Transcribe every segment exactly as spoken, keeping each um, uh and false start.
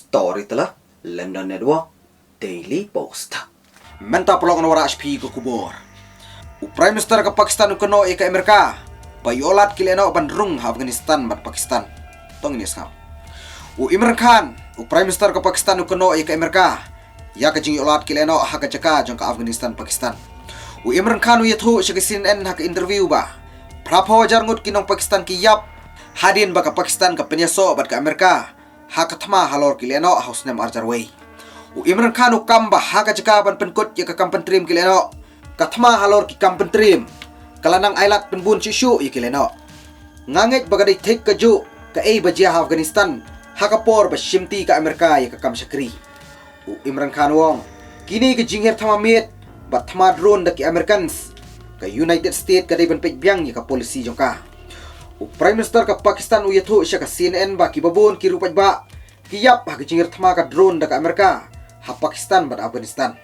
Storyteller, London Network, Daily Post. Mynta paralok ngan wanrah sha phi ka khubor. U Prime Minister ka Pakistan u kynnoh ïa ka Amerika ba ïoh lad ki lehnoh ban rung ha Afghanistan bad Pakistan. To ngin ïa sngap. U Imran Khan, u Prime Minister ka Pakistan u kynnoh ïa ka Amerika ïa ka jingïoh lad ki lehnoh ha ka jaka jong ka Afghanistan Pakistan. U Imran Khan u ïathuh sha ka C N N ha ka interview ba phra phew hajar ngut ki nong Pakistan ki ïap hadien ba ka Pakistan ka pynïasoh bad ka Amerika ha ka thma halor ki lehnoh ha u snem ar hajar wei. U Imran Khan u kam ba ha ka jaka ban pynkut ïa ka kam pyntriem ki lehnoh, ka thma halor ki kam pyntriem ka la nang ailad pynbun shuh shuh ïa ki lehnoh. Nga ngeit ba ka dei thik kajuh kaei ba jia ha Afghanistan ha ka por ba shimti ka Amerika ïa ka kam shakri. U Imran Khan u ong, kine ki jinghiar thma miet bad thma drone da ki Americans, ka United States ka dei ban peit biang ïa ka policy jong ka. U Prime Minister ka Pakistan u ïathuh sha ka C N N ba kiba bun ki riewpaidbah ki ïap ha ki jinghiar thma ka drone da ka Amerika ha Pakistan bad Afghanistan.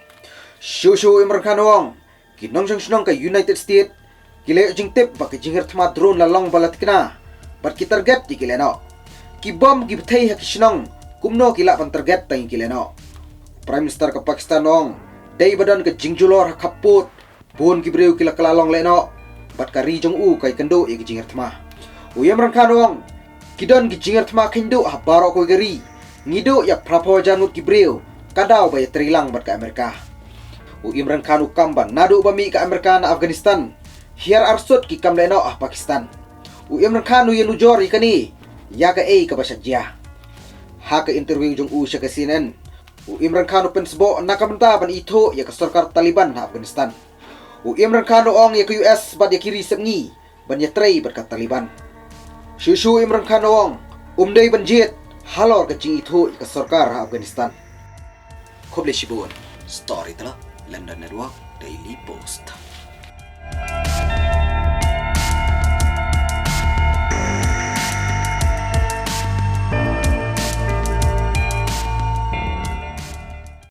Shuh shuh u Imran Khan u ong, ki nongshong shnong ka United States ki la ïoh jingtip ba ka jinghiar thma drone la long ba la thikna bad ki target ïa ki lehnoh. Ki bom ki bthei ha ki shnong, kumno ki lah ban target tang ïa ki lehnoh? Prime Minister ka Pakistan u ong, dei ba don ka jingjulor ha khappud, bun ki briew ki la kylla long lehnoh bad ka ri jong u ka ïakynduh ïa ki jinghiar thma. U Imran Khan u ong, ki don ki jinghiar thma kheiñ duh ha baroh kawei ka ri. Ngi duh ïa phra phew hajar ngut ki briew, ka daw ba ïatreilang bad ka Amerika. U Imran Khan u kam ba naduh ba mih ka Amerika na Afghanistan, hiar arsut ki kam lehnoh ha Pakistan. U Imran Khan u ïanujor ïa kane ïa kaei kaba shah jia. Ha ka interview jong u sha ka C N N, u Imran Khan u pynsboh na ka bynta ban ithuh ïa ka sorkar Taliban ha Afghanistan. U Imran Khan u ong ïa ka U S bad ïa ki ri sepngi ban ïatrei bad ka Taliban. Shuh shuh u Imran Khan u ong, um dei ban jied halor ka jingithuh ïa ka sorkar ha Afghanistan. Khublei shibun. Storyteller, London Network, Daily Post.